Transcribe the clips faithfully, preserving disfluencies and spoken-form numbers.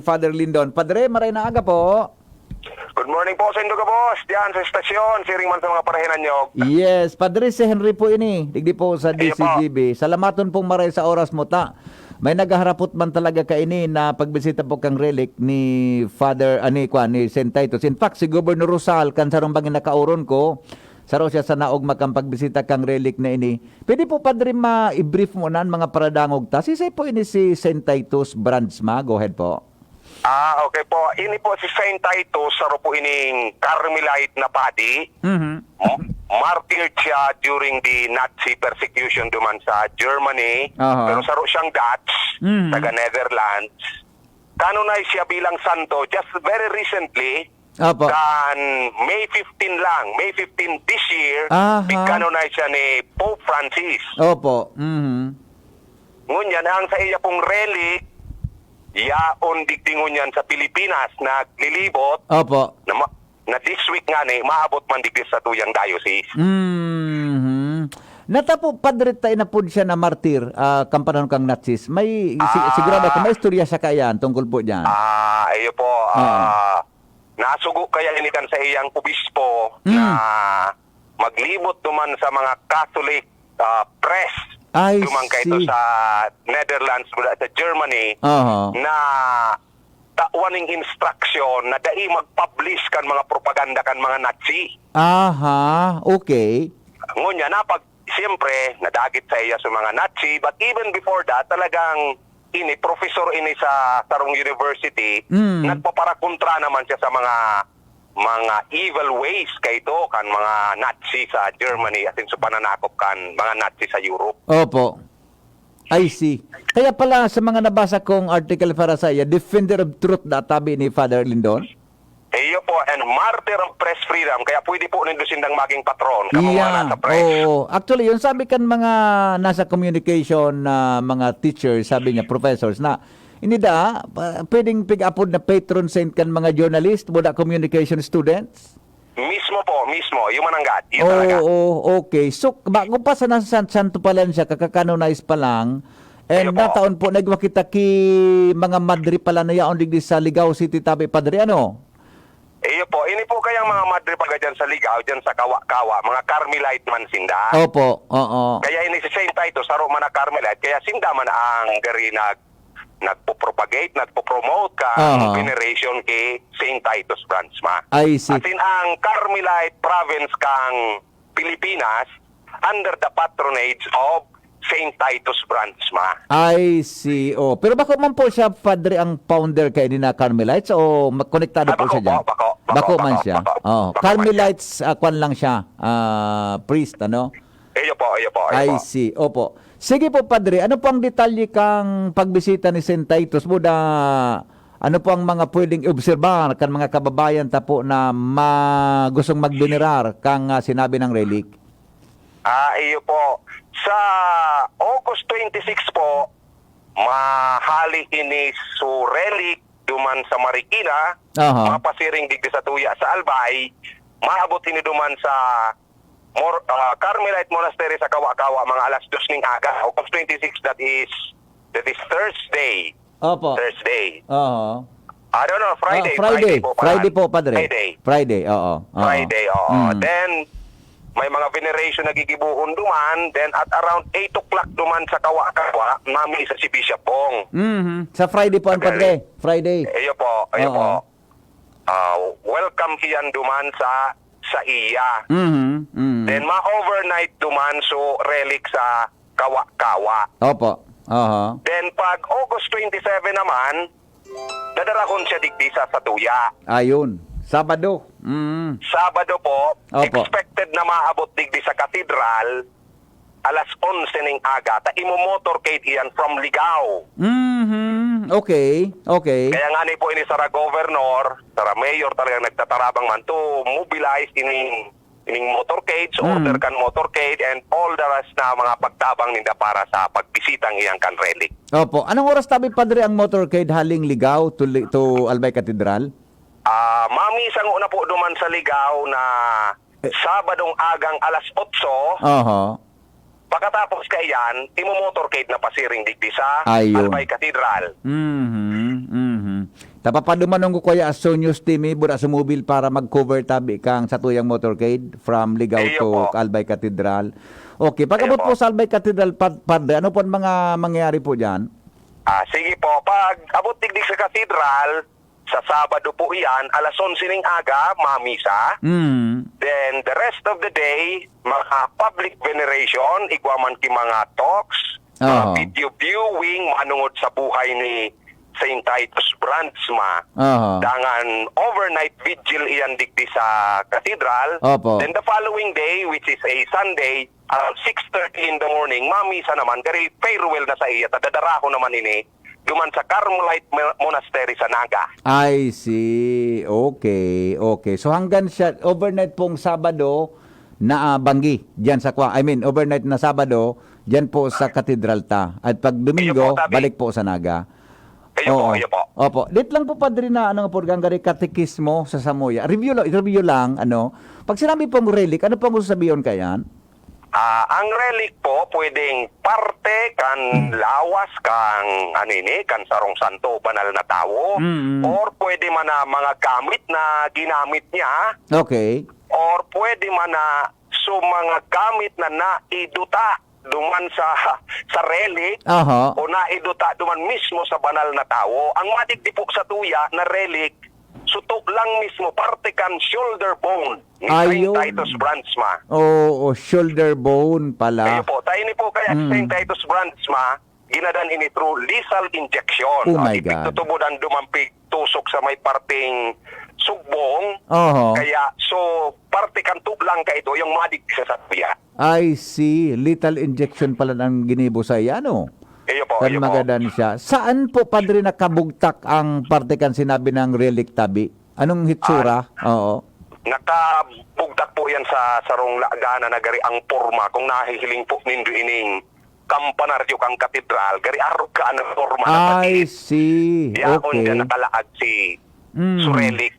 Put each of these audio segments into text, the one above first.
Father Lindon. Padre, maray na aga po. Good morning po sa indo, boss. Diyan sa estasyon, siring man sa mga parahinanyog. Yes, Padre, si Henry po ini. Digdi po sa Iyo po. D C G B. Salamaton pong maray sa oras mo ta. May naghaharapot man talaga kaini na pagbisita po kang relic ni Father, ani, kwa, ni Saint Titus. In fact, si Governor Rosal, kan sarong bangin nakauron ko, saro siya sa naog makang pagbisita kang relic na ini. Pwede po, Padre, ma-brief mo na ang mga paradangog ta? Sisay po ini si Saint Titus Brandsma? Go ahead po. Ah, okay po. Ini po si Saint Titus, saro po ining Carmelite na padi. Mhm. M- Martyr siya during the Nazi persecution duman sa Germany. Aha. Pero saro siyang Dutch, Mhm. taga Netherlands. Canonize siya bilang santo just very recently, Opo. kan May fifteen lang, May fifteen this year, Aha. i-canonize siya ni Pope Francis. Opo. Mhm. Ngunyan, ang sa iya pong relic, yaon digdi ngunyan sa Pilipinas, naglilibot, Opo. na, ma- na this week nga ni, maabot man digdi sa tuyang diocese. Mhm. Natapo, Padre, ta inapod siya na martir, ah, kan panahon kang Nazis. May, si- Ah. sigurado ako, may istorya siya kaiyan tungkol po dyan. Ah, iyo po. Ah. Ah, nasugo kaya ini kan sa iyang obispo Mm. na maglibot duman sa mga Catholic ah, press I duman kaito see. sa Netherlands, mula sa Germany, Aha. na tawan ning instruction na dai mag-publish kan mga propaganda kan mga Nazi. Aha, okay. Ngunyan, na pag, siyempre, nadagit sa iya sa mga Nazi, but even before that, talagang ini, professor ini sa sarong university, Mm. nagpaparakontra naman siya sa mga mga evil ways kaito kan mga Nazi sa Germany, asin sa pananakop kan mga Nazi sa Europe. Opo. I see. Kaya pala sa mga nabasa kong article para sa iya, defender of truth da tabi ni Father Lindon. Iyo po, and martyr of press freedom, kaya pwede po nindo sindang maging patron, kamo mga Yeah. nasa press. Oo. Actually, yun sabi kan mga nasa communication na mga teachers, sabi niya, professors, na hindi da, pa- pwedeng pig-apod na patron saint kan mga journalist, wala communication students? Mismo po, mismo. Yung mananggad. Yun talaga. Oo, okay. So, bago pa sa nasa San- Santo pa lang siya, kakakanonize pa lang, and Iyo po. nataon po, nagwa kita ki mga madre pala na yaon digdi sa Ligao City, tabi, Padre, ano? Iyo po, ini po kayang mga madre pagka dyan sa Ligao, dyan sa Kawa-Kawa, mga Carmelite man sinda. Opo, oo. Kaya ini si Saint Titus, saro man na Carmelite, kaya sinda man ang gari nag nagpo-propagate, nagpo-promote ka Aha. veneration kay Saint Titus Brandsma. I see. Asin ang Carmelite province kang Pilipinas under the patronage of Saint Titus Brandsma. I see. Oh, pero bako man po siya, Padre, ang founder kay ni na Carmelites o ma- konektado Ah, po bako siya dyan? po, bako, bako, Bako man bako, siya. bako, Oh, bako man Carmelites, ah, kwan lang siya. Ah, priest, ano? Iyo po, iyo po, iyo I po. see. Opo. Sige po, Padre. Ano po ang detalye kang pagbisita ni Saint Titus? Buda, ano po ang mga pwedeng obserbar kan mga kababayan ta po na ma- gustong magbenerar kang, ah, sinabi ng relic? Ah, iyo po. Sa August twenty-six po, mahali ini su relic duman sa Marikina, Aha. mapasiring digdi sa tuya sa Albay, maabot ini duman sa Mor, ah, Carmelite Monastery sa Kawa-Kawa mga alas dos ning aga. August twenty-six, that is, that is Thursday. Opo. Thursday. Oo. I don't know, Friday. Ah, Friday. Friday po pala. Friday po, Padre. Friday. Friday, oo. oo. Friday, oo. Mm. Then, may mga veneration na gigibuhon duman. Then, at around eight o'clock duman sa Kawa-Kawa, mamisa si Bishop Bong. Mhm. Sa Friday po ang Padre. Padre. Friday. Iyo po, iyo Oo. po. Ah, welcome iyan duman sa sa iya. Mhm. mhm. Then, ma-overnight duman so relic sa Kawa-Kawa. Opo. Aha. Then, pag August twenty-seven naman, dadarahon siya digdi sa Satuya. Ayun. Sabado. Mm. Sabado po, Opo. expected na maabot digdi sa katedral alas onse ning aga, ta imo-motorcade iyan from Ligao. Mhm. Okay. Okay. Kaya nga ni po ini sara governor, sara mayor talagang nagtatarabang man to mobilize ining ining motorcades, Mm. order kan motorcade, and all the rest na mga pagtabang ninda para sa pagbisitang iyang kan relic. Opo. Anong oras tabi, Padre, ang motorcade haling Ligao to, Li- to Albay Cathedral? Ah, mamisango na po duman sa Ligao na Sabadong agang alas otso. Oho. Pagkatapos kaiyan, imo-motorcade na pasiring digdi sa Ayun. Albay Cathedral. Mhm. Mhm. Tapapadumanon ko kaya so News Team, eh, bura sumubil para mag-cover tabi kang satuyang motorcade from Ligao Iyo to po. Albay Cathedral. Okay, pag-abot Iyo po po. Sa Albay Cathedral, pa-, Padre, ano po ang mga mangyayari po diyan? Ah, sige po. Pag abot digdi sa Cathedral, sa Sabado po iyan, alas onse ning aga, mamisa. Mm. Then, the rest of the day, mga public veneration, igwa man ki mga talks, mga Aha. video viewing, manungod sa buhay ni Saint Titus Brandsma. Aha. Dangan overnight vigil iyan digdi sa Cathedral. Opo. Then the following day, which is a Sunday, around six thirty in the morning, mamisa naman, gari farewell na sa iya, ta dadarahon naman ini duman sa Carmelite Mo-, Monastery sa Naga. I see. Okay, okay. So hanggang siya, overnight pong Sabado, na, ah, banggi, diyan sa kwa-, I mean, overnight na Sabado, diyan po sa Katedral ta. At pag Domingo, Iyo po, tabi. Balik po sa Naga. Iyo po, Oo. iyo po. Opo. Dit lang po, Padre, na ano nga po, gari katekismo sa Samuya. Review lang, review lang, ano. Pag sinabi pong relic, ano pong sasabihin kayan? Ah, ang relic po, pwedeng parte kan lawas kang, ano ini, kan sarong santo, banal na tawo, Mm. or pwede man na mga gamit na ginamit niya, Okay. or pwede man na so mga gamit na naiduta duman sa, sa relic Aha. o naiduta duman mismo sa banal na tawo. Ang madigdi po sa tuya na relic, suto lang mismo, parte kan shoulder bone ni Saint Ayun. Titus Brandsma. Oo, shoulder bone pala. Kayo po, tayo ni po kaya Mm. Saint Titus Brandsma, ginadan ini through lethal injection. Oh my God. Ipigtutubod ang dumampig tusok sa may parteng sugbong. Oho. Kaya, so, parte kan tulang ka ito, yung madig sa satya. I see. Lethal injection pala ang ginibo sa iya, no? Iyo po, Kan iyo po. Magadan siya. Saan po, Padre, nakabugtak ang parte kan sinabi ng relic tabi? Anong hitsura? Ah, Oo. Nakabugtak po yan sa sarong lagana na gari ang porma. Kung nahihiling po nindo ining kampanaryo kang katedral, gari arog ka ang porma na I sakit. See. Yaon Okay. Dyan nakalaag si Mm. Surelic.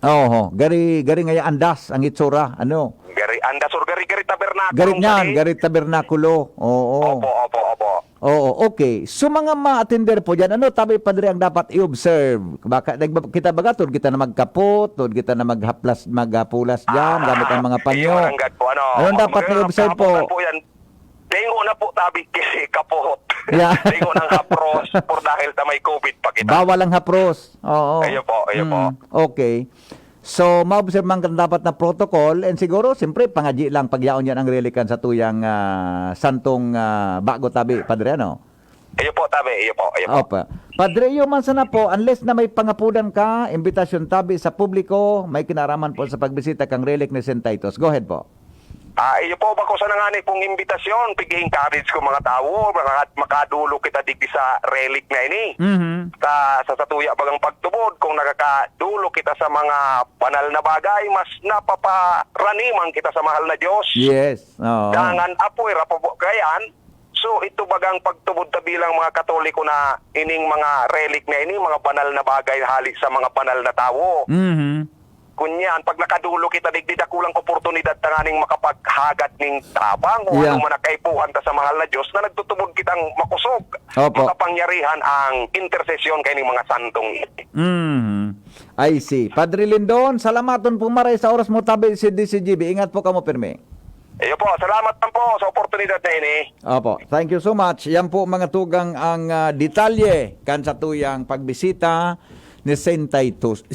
Oho, gari, gari ngaya andas ang itsura, ano? Gari andas or gari, gari tabernakulo Gari niyan, gari. Gari tabernakulo. Oo. Opo, opo, opo. Oo, okay. So, mga ma-attender po dyan, ano tabi, Padre, ang dapat i-observe? Baka, nagba-, kita baga, tod kita na magkapot, tod kita na maghaplas, maghapulas dyan, Ah, gamit ang mga panyo. Iyo, Anong dapat na i-observe po? Magkakaputan po yan. Dengo na po tabi kasi kapot. Yeah. Dengo ng hapros por dahil ta may covid pa kita. Bawal ang hapros. Oo. Ayun po, ayun po. Mm, okay. So, maobserbahan ka dapat na protocol and siguro, siyempre, pangadyi lang pagyaon yan ang relikan sa tuyang, ah, santong, ah, bago tabi, Padre, ano? Iyo po, tabi. Iyo po, iyo po. Opo. Padre, iyo man sana po, unless na may pangapudan ka, imbitasyon tabi sa publiko, may kinaraman po sa pagbisita kang relic ni Saint Titus. Go ahead po. Ah, iyo po, bako sa nangani pong imbitasyon, pig-encourage ko mga tawo, mga, makadulo kita digdi sa relic na ini. Mhm. Sa, sa satuya bagang pagtubod, kung nakakadulo kita sa mga banal na bagay, mas napaparaniman kita sa mahal na Diyos. Yes, oo. Dangan apoy, rapo po kayan. So, ito bagang pagtubod ta bilang mga Katoliko na ining mga relic na ini, mga banal na bagay hali sa mga banal na tawo. Mhm. Kunyan, pag nakadulo kita digdi, dakulang oportunidad tanganing makapaghagad ning tabang o Yeah. Ano man ang kaipuhan ta sa mahal na Diyos na nagtutubod kitang makosog, Opo. Makapangyarihan ang intersesyon kaining mga santong ini. Mm. I see. Padre Lindon, salamaton po maray sa oras mo tabi si D C G B. Ingat po kamo pirmi. Iyo po, salamat lang po sa oportunidad na ini. Opo. Thank you so much. Yan po mga tugang ang, ah, detalye kan sa tuyang pagbisita ni Saint Titus.